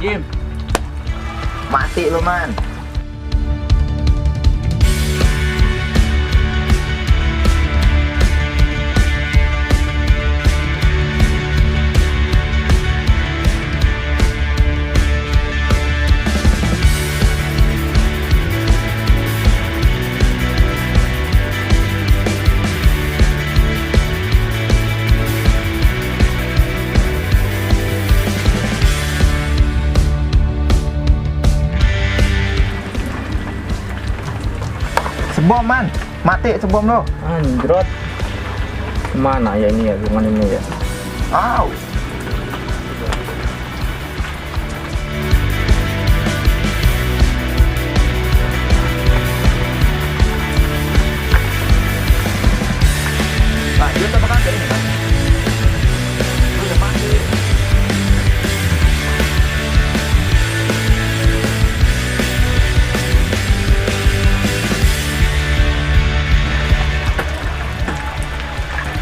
Jim. Mati lu, Man. Sebom, Man. Mati sebom lo. Anjrot. Mana ya ini ya, gimana ini ya? Au. Lanjut apa kan ini, Man? Udah mati.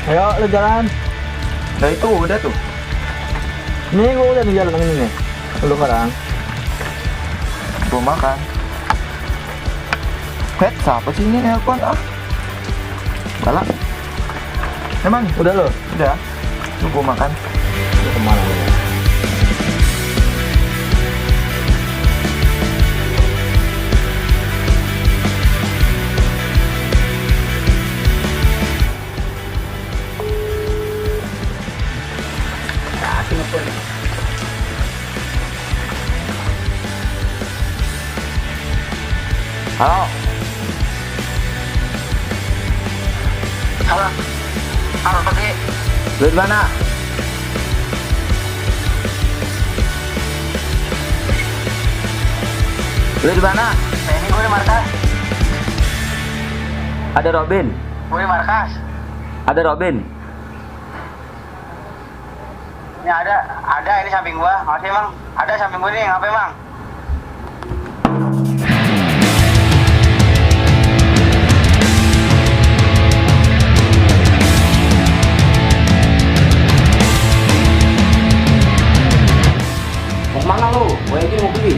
Ayo, lu jalan. Nah itu udah tuh. Nih gua udah di jalan ini nih. Lu sekarang. Gua makan. Siapa sih ini nelpon ah? Galak. Emang Udah lu. udah. Lu gua makan. Lu kemana lu? Halo. Halo. Halo, pergi. Lu di mana? Lu di mana? Ini gue di markas. Ada Robin. Gue di markas. Ada Robin. Ini ada ini samping gua. Makasih, Bang. Ada samping gua nih, ngapain, Bang? Mau kemana lu? Gua ini mau pergi.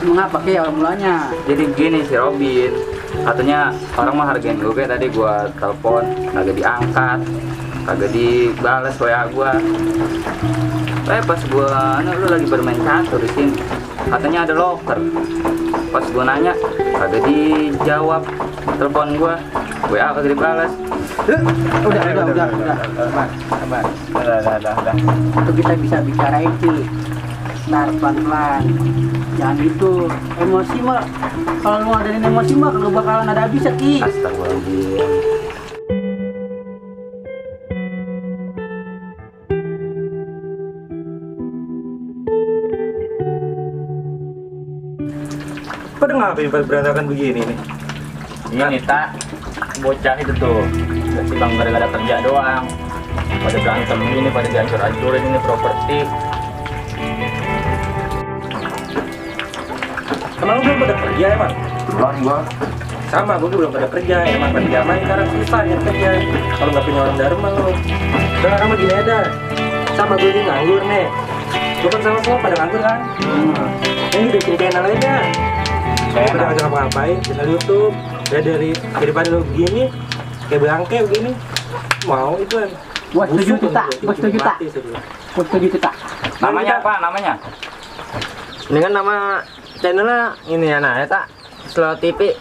Mengapa kayak awal mulanya? Jadi begini si Robin, katanya orang mah hargain gue kayak tadi gue telepon kagak diangkat, kagak dibales WA gue. Pas gue lu lagi bermain catur di sini, katanya ada locker. Pas gue nanya kagak dijawab telepon gue, WA kagak dibales. Udah. Itu kita bisa bicara itu. Ntar pelan-pelan. Jangan gitu. Emosi mah. Kalau lu ngadain emosi mah kagak bakalan ada habisnya, Ki. Astagfirullahaladzim. Pada ngapain pada berantakan begini nih? Ini tak bocah itu tuh, si bang gara-gara kerja doang. Pada berantem ini, pada dihancur-hancurin ini properti. Emang lu belum pada kerja emang? Belum gua. Sama, gue belum pada kerja. Emang pada zaman sekarang susah ya kerja. Kalau nggak punya orang dharma lu. Sekarang mah gini aja. Sama gue ini nganggur nih. Gue kan sama-sama pada nganggur kan. Ini bikin channel aja. Saya pada ngajak ngapa-ngapain, channel YouTube. Ya daripada lu begini, kayak bangke begini. Mau itu kan. Gua setuju tuh, Tak. Gua setuju, Tak. Gua setuju tuh, Tak. Namanya apa? Namanya? Ini kan nama channelnya ini anak ya tak Slow TV.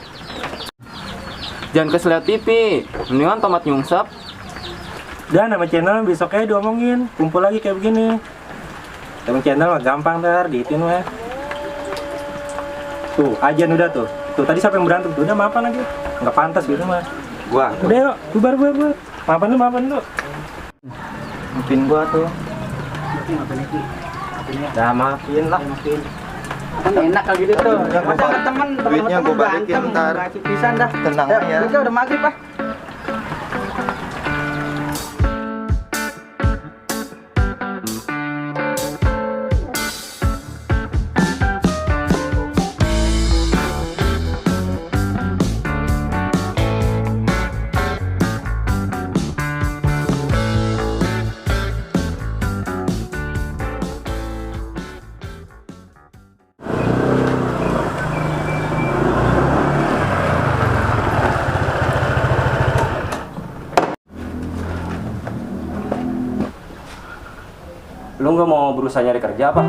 Jangan ke Sleo TV, mendingan tomat nyungsep. Dan nama channel besoknya diomongin, kumpul lagi kayak begini. Nama channel mah gampang ntar, diitin mah. Tuh, ajan udah tuh. Tuh tadi siapa yang berantem tuh? Udah maafan lagi. Nggak pantas gitu mah. Gua Udah yuk, bubar. Maafan lu. maafin gua tuh. Ngapain Ki? Dah maafin lah. Kan enak kalau gitu tuh. Udah, Masa Pak. temen Duitnya gua balikin ntar. Kasih pisan dah. Tenang ya. Udah maghrib ah. Lu nggak mau berusaha nyari kerja apa?